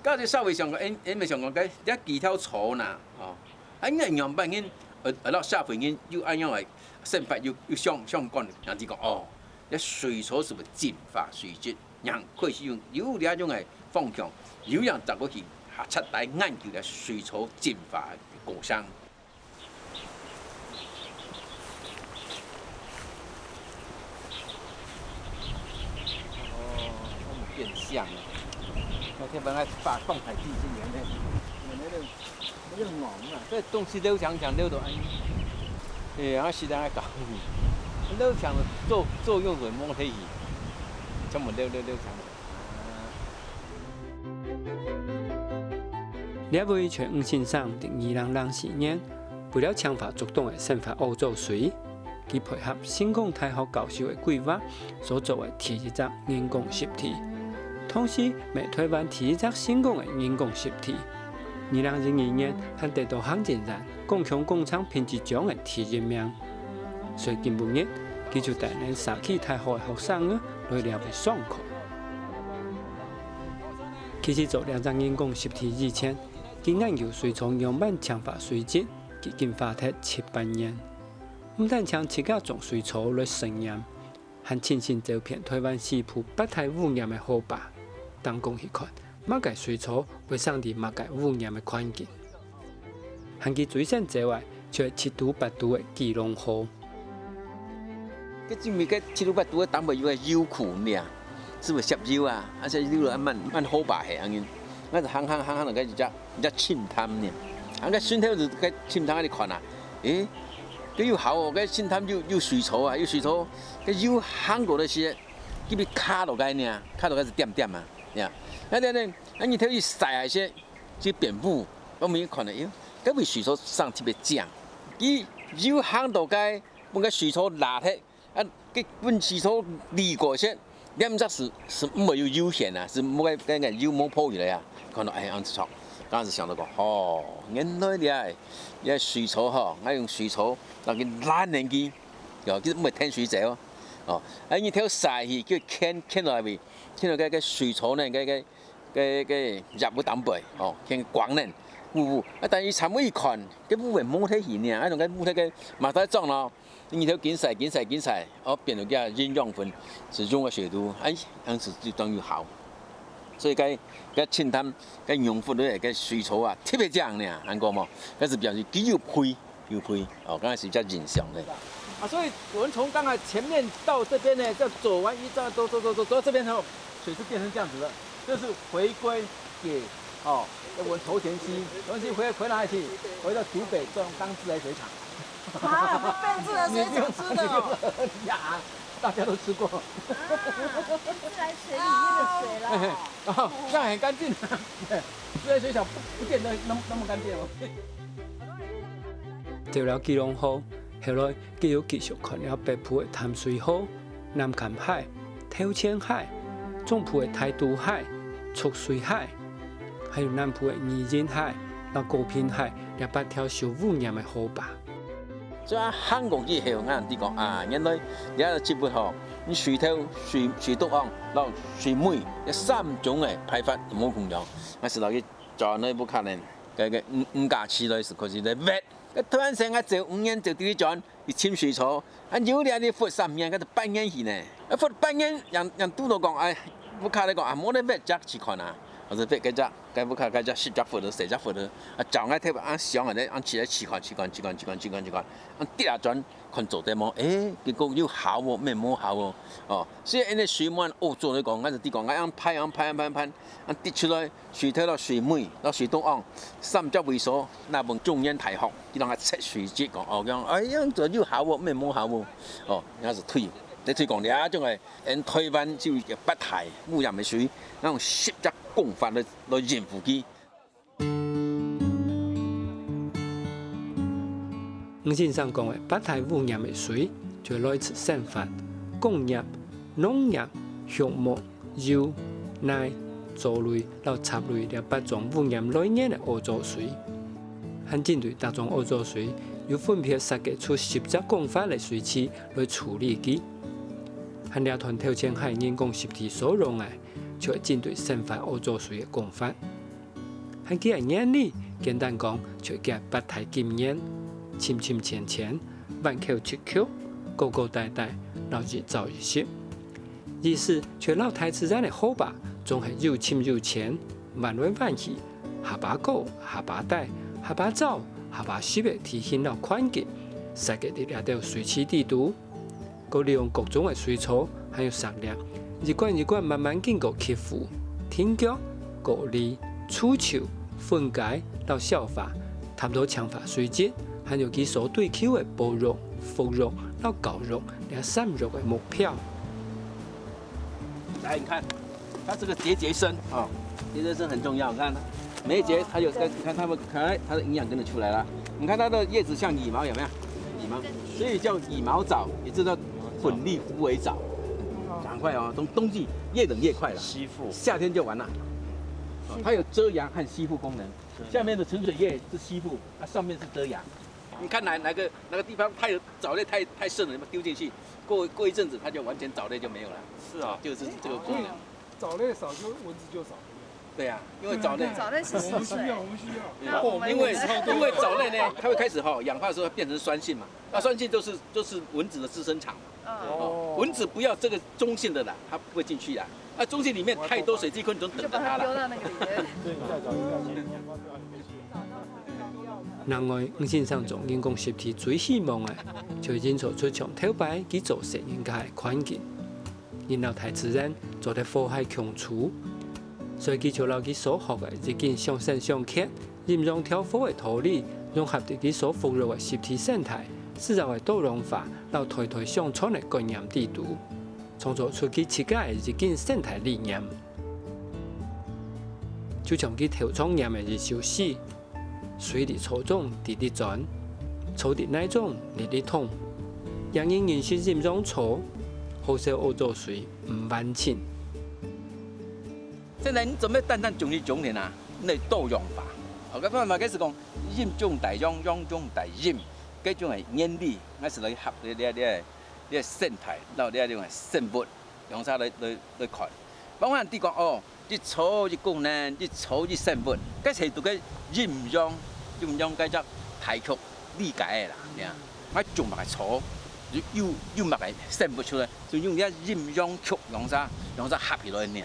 到这社会上讲，俺俺们想讲，该这几条草呢，哦，啊，应该样板人，呃，呃，到社会人又恁样来生活又又相相关，人就讲哦，这水草是不是净化水质？ 人开始用有这种个方向，有人走过去，还徹底研究了水草进化个过程。樣个。我特別愛發放台地是原來，原來个，那個網啊，這東西溜強強溜到恁樣，哎，然後是這樣搞，溜強个作作用就無忒去，全部溜溜溜強。啊。這位就吳先生，在二零零四年，為了彰化竹東个生活屙糟水， 佢配合成功大學教授个規劃所做个第一隻人工濕地，同時乜係臺灣第一隻成功个人工濕地。二零一二年還得到行政院公共工程品質獎个第一名。所以今晡日，佢就帶領社區大學个學生仔來這位上課。其實做這隻人工濕地以前，佢研究水草仰般淨化水質，已經花忒七八年。 毋單淨自家種水草來實驗，還親身走遍臺灣西部八大污染个河壩，當中去看麼个水草會生在麼个污染个環境。還佢最先走个，就係七堵八堵个基隆河。該因為該七堵八堵个當中有个油庫呢，係毋係石油啊？啊，石油啊，滿滿河壩係恁樣。𠊎就行行行行到該一隻 一隻深潭呢。啊，該深潭就該深潭你看啊，誒，該有效哦，該深潭有有水草啊，有水草，該有行過个時，佢會卡落該呢，卡落該係點點啊，呀。啊，對對，啊，你頭去曬啊些，就變烏，我們看了，誒，該位水草生特別靚，佢有行到該，分該水草拉忒， 啊，該分水草離過些，黏著係係毋會有油涎啊，係毋會該个油無泡起來啊。看到哎，恁樣著，當時想到講，哦，原來這這水草吼，𠊎用水草，然後佢爛等佢，哦，佢毋會跈水走哦。哦，啊，你頭曬去，叫牽牽落來，牽落該个水草呢，該个个个葉會當背，哦，牽光呢，烏烏。啊，但係佢尋尾一看，該烏會摸忒去呢，啊，用該烏忒个馬上裝咯。 你頭緊曬緊曬緊曬，哦，變到佢營養分，係用个水土，哎，恁樣就當有效。所以該該深潭，該用法个該水草啊，特別靚呢，還講嘛，該係表示佢有配有配，哦，剛開始較影響个。啊，所以我們從剛才前面到這邊呢，這樣走完一轉，走走走走走到這邊後，水是變成這樣子的。 就是回歸給，哦，我們頭前溪，頭前溪回回哪裡去？回到竹北中央自來水廠。啊，變自來水廠吃的哦。呀，大家都吃過。啊，變自來水裡面的水了。哦，這樣很乾淨。自來水廠不不見得那那麼乾淨哦。走了基隆河，後來 佢又繼續看了北埔个淡水河、南崁溪、頭前溪、中部个大肚溪、濁水溪，還有南部个二仁溪摎高屏溪這八條受污染个河壩。所以啊，行過去後，𠊎知講啊，原來這个植物吼，你水頭、水水中央摎水尾這三種个排法無共樣。𠊎係落去找那屋下人，該个吳吳家慈來係，可是來挖。該突然間𠊎走五年走第一轉， 去尋水草，啊，有咧你挖三年，該就半年去呢。啊，挖半年，人人堵到講，哎，屋下來講，啊，無咧挖隻試看啊。𠊎就挖該隻，該屋下該隻十隻窟頭、四隻窟頭，啊，照𠊎頭啊想啊，恁樣試來試看，試看，試看，試看，試看，試看，啊，跌啊轉，看做得無？誒，結果有效無？毋係無效哦。哦，所以恁樣水滿屋做來講，𠊎就知講，𠊎恁樣排，恁樣排，恁樣排，恁樣排，恁樣滴出來， 水頭摎水尾摎水中央，三隻位所，那分中原大學，佢人个測水質講，哦，講，哎呀，這有效無？毋係無效無？哦，該就推，來推廣這種个，𠊎台灣就有八大污染个水，該用十隻工法來來應付佢。吳先生講个八大污染个水，就來自生活、工業、農業、畜牧、 油、泥、藻類摎雜類這八種污染來源个屙糟水。還針對逐種屙糟水，又分別設計出十隻工法个水池來處理佢。還這段頭前溪人工濕地所用个，就係針對生活屙糟水个工法。 還佢个原理，簡單講，就係佢个八大禁菸：深深淺淺、彎曲直曲、高高低低，摎一燥一濕。意思就係摎大自然个河壩，總係又深又淺、彎來彎去、下巴高、下巴低、下巴燥、下巴濕个地形摎環境，設計佇這兜水池底肚。 過利用各種个水草，還有石粒，一罐一罐慢慢經過吸附，定腳、高麗、臭泅、粉解摎消化，淡到淨化水質，還有佢所追求个保育、復育摎教育這三育个目標。來，你看，它這個節節生啊，節節生很重要。你看，每一節它有，你看它們可愛，它的營養跟著出來了。你看它的葉子像羽毛，有沒有？羽毛，所以叫羽毛藻，也叫做粉粒虎尾藻。趕快哦，冬冬季越冷越快了，吸附。夏天就完了。哦，它有遮阳和吸附功能。下面的沉水叶是吸附，那上面是遮阳。你看哪哪个哪个地方太有藻类太太盛了，你们丢进去，过过一阵子它就完全藻类就没有了。是啊，就是这个功能。藻类少就蚊子就少。对啊，因为藻类。藻类是死水。我们需要，我们需要。那我们因为因为藻类呢，它会开始哈氧化的时候变成酸性嘛，那酸性就是就是蚊子的滋生场。哦，蚊子不要这个中性的啦，它不会进去啊。那中性里面太多水汽昆虫等着它了。就把它丢到那个里面。另外，吳先生對人工濕地最希望个，就係營造出像頭擺佢做細人家个環境，人摎大自然做得和諧共處。所以佢就摎佢所學个日緊上山上溪、陰陽調和个道理，融合在佢所服務个濕地生態、自然个多樣化摎代代相傳个觀念底肚，創造出佢自家个日緊生態理念。就像佢頭上拈个一首詩：水裡草種直直轉，草裡泥種直直通，讓人認識陰陽草，好笑惡做水毋還情。現在你準備單單種一種呢啊，你多樣化。好，該辦法該係講，陰種大陽，陽種大陰，該種个原理，該係來合這這這這生態，摎這種个生物，用啥來來來看。包含你講哦，一草一功能，一草一生物，該係對該陰陽，陰陽該隻排局理解个啦，你啊。啊種麼个草，有有有麼个生物出來，就用這陰陽局用啥用啥合起來呢。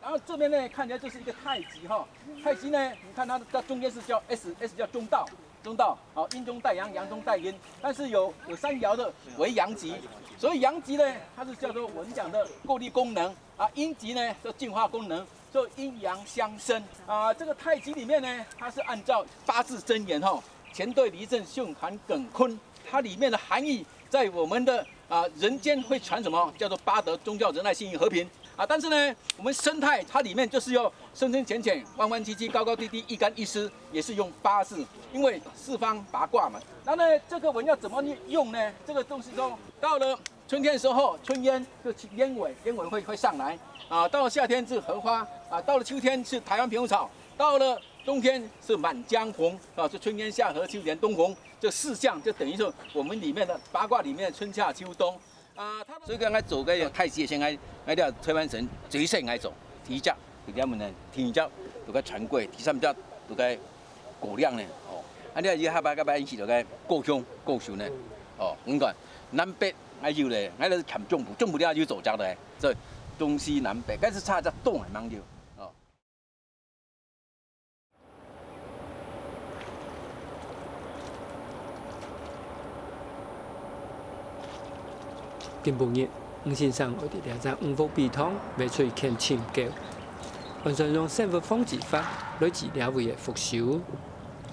然後這邊呢，看起來就是一個太極哈。太極呢，你看它的，它中間是叫S，S叫中道，中道，好，陰中帶陽，陽中帶陰，但是有有三爻的為陽極，所以陽極呢，它是叫做我們講的過濾功能啊，陰極呢叫淨化功能，所以陰陽相生啊。這個太極裡面呢，它是按照八字真言哈，乾兌離震巽坎艮坤，它裡面的含義在我們的啊，人間會傳什麼？叫做八德：忠孝仁愛信義和平啊。但是呢，我們生態它裡面就是有深深淺淺、彎彎曲曲、高高低低、一乾一濕，也是用八字，因為四方八卦嘛。那呢，這個文要怎麼用呢？這個東西說，到了春天的時候，春煙就起煙尾，煙尾會會上來啊。到了夏天是荷花啊，到了秋天是台灣蘋果草，到了冬天是滿江紅啊，是春天夏荷，秋天冬紅。 这四象就等于说我们里面的八卦里面的春夏秋冬啊，它的所以讲，𠊎做个太极先，𠊎，𠊎了推扳成最先，𠊎做第一只，就这样呢，第二只就个传过，第三只就个过量呢，哦，啊，你看下摆个班是就个过胸过胸呢，哦，你看南北，𠊎有嘞，𠊎来看中部，中部了有做只嘞，所以东西南北，但是差只东还蛮久，哦。 今晡日，吳先生愛在這隻五福陂塘挖出一塍深溝，完全用生物防治法來治這位个福壽，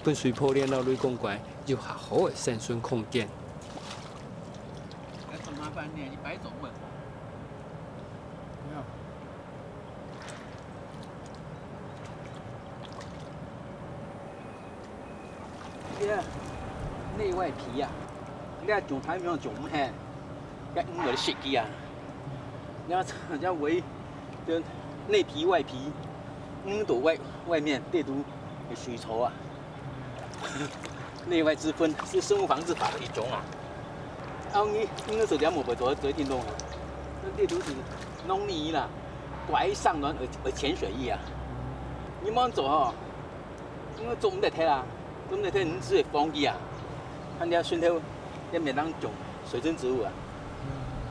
分水波鏈摎雷公怪有較好个生存空間。很麻煩呢，你白走问。没有。 这个内外皮啊，你看种太阳种毋黑，要用个设计啊。你要要围，就内皮外皮，嗯，都外外面对都水槽啊。 内外之分是生物防治法的一种啊。啊，你你那时候两毛不多做一定弄啊，那这都是弄泥啦，拐上卵而而潜水液啊。你莫做吼，因为做毋得忒啊，做毋得忒你只会放弃啊。看你要顺头，也免当种水生植物啊，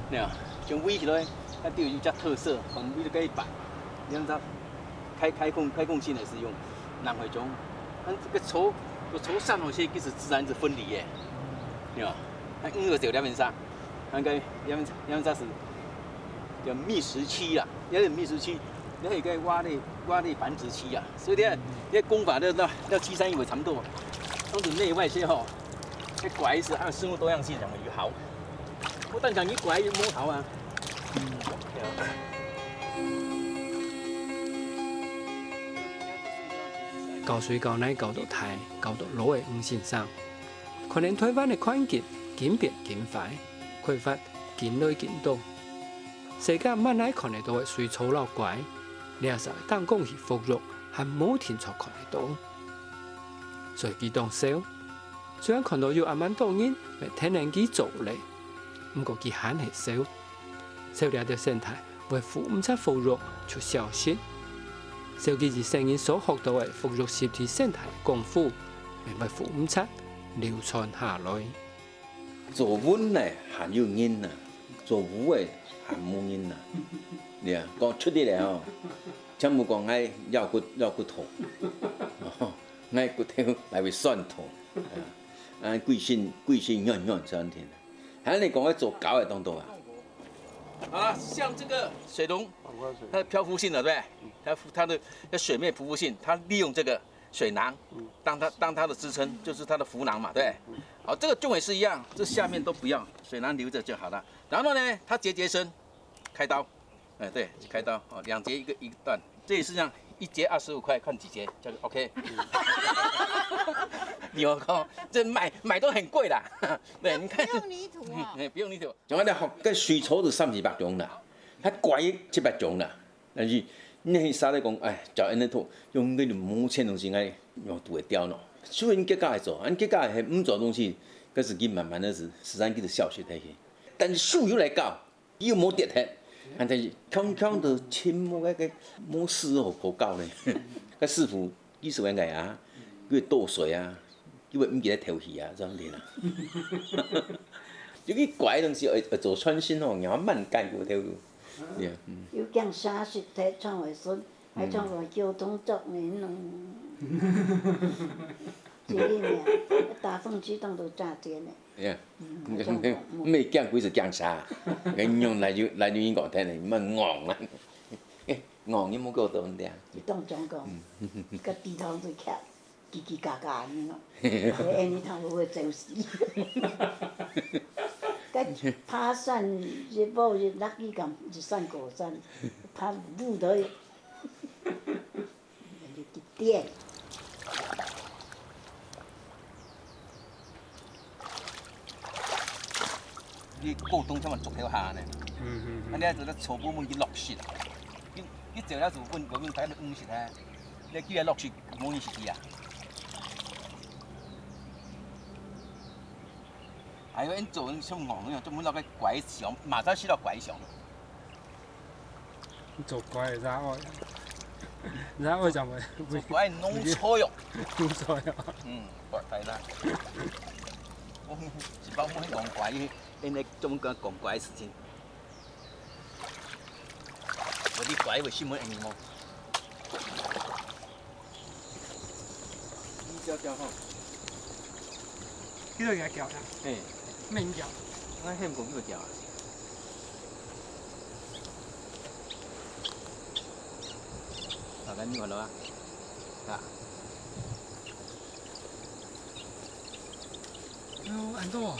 对吧？种围起来，那就有一家特色，很围个一百，你看它 开开空开空性的使用，南回种，它这个草，个草散落去其实自然是分离的，对吧？它因为有两面上，那个两面两面上是叫密实区啦，因为密实区，你可以跟挖的瓜的繁殖期啊，所以呢，那功法那那那七三一也差不多，当时内外些吼，那乖是啊，生物多样性上面有好，不但讲你乖有摸好啊。教水教奶教到大，教到老的黃先生，看见台灣的環境緊變緊壞，開發緊來緊多。世界滿哪看得到的水草摎乖，這儕當講係復育，還無定著看得到。所以佢當愁，雖然看到有恁多人為天然佢做咧，毋過佢還係愁。 愁這兜生態會赴毋掣復育就消失。愁佢一生人所學到个復育實體生態个功夫，也會赴毋掣流傳下來。做雲个還有人啊，做雨个還無人啊。你啊，講出力來哦，全部講愛腰骨腰骨痛，哦，愛骨頭來會痠痛，啊，啊，歸身歸身軟軟酸甜。 還你講愛做狗个動作啊？好了，像这个水龙，它的漂浮性的，对不对？它它的要水面浮浮性，它利用这个水囊当它当它的支撑，就是它的浮囊嘛，对不对？好，这个重点是一样，这下面都不要，水囊留着就好了。然后呢，它节节生，开刀，哎，对，开刀哦，两节一个一段，这也是这样，一节二十五块，看几节，叫做 OK。你我靠，这买买都很贵啦。对，你看，不用泥土啊。哎，不用泥土。像我咧學个水草就三四百種啦，還乖七八種啦。但是你係啥咧講，哎，照恁樣做，用个無錢東西，哎，用拄會掉喏。所以你結果會做，你結果係毋做東西，該自己慢慢个是，自然佢就消失下去。但是手又來搞，又無跌忒，但是強強的沉默个个無事好好搞咧。个師傅意思應該啊，佢會倒水啊， 因為毋記得頭去啊，這樣子啦。尤其乖个東西愛愛做創新哦，你要慢改過頭。Yeah，嗯。有驚啥事體創會順，還創會叫動作呢，喏。這个呢，打風機當做炸彈呢。 Yeah，毋係驚鬼是驚啥？人用來就來就應該聽你們戇啊，戇你莫給我多問題啊。一當中講，个地頭最強。 叽叽嘎嘎呢咯，哎，你头会走死。个爬山，一步一落去咁，一山过山，爬步都，一点。你过冬天嘛，竹条下呢，嗯嗯，啊，你还做得草布满去落雪啊，你你走了就问我问他的东西呢。 你叫佢落去，無人識佢啊。還有恁做恁像戇樣，做乜落个怪象，馬上識到怪象。做怪个啥愛？啥愛怎麼？做怪弄錯喲。弄錯喲。嗯，怪怪啦。我一般我講怪，因為中國講怪事情。 我的乖，我心门里么？你叫叫吼，佢就佢叫啦，嘿，咩叫？那很不会叫啊。好，咱你完了啊？啊。哦，安多。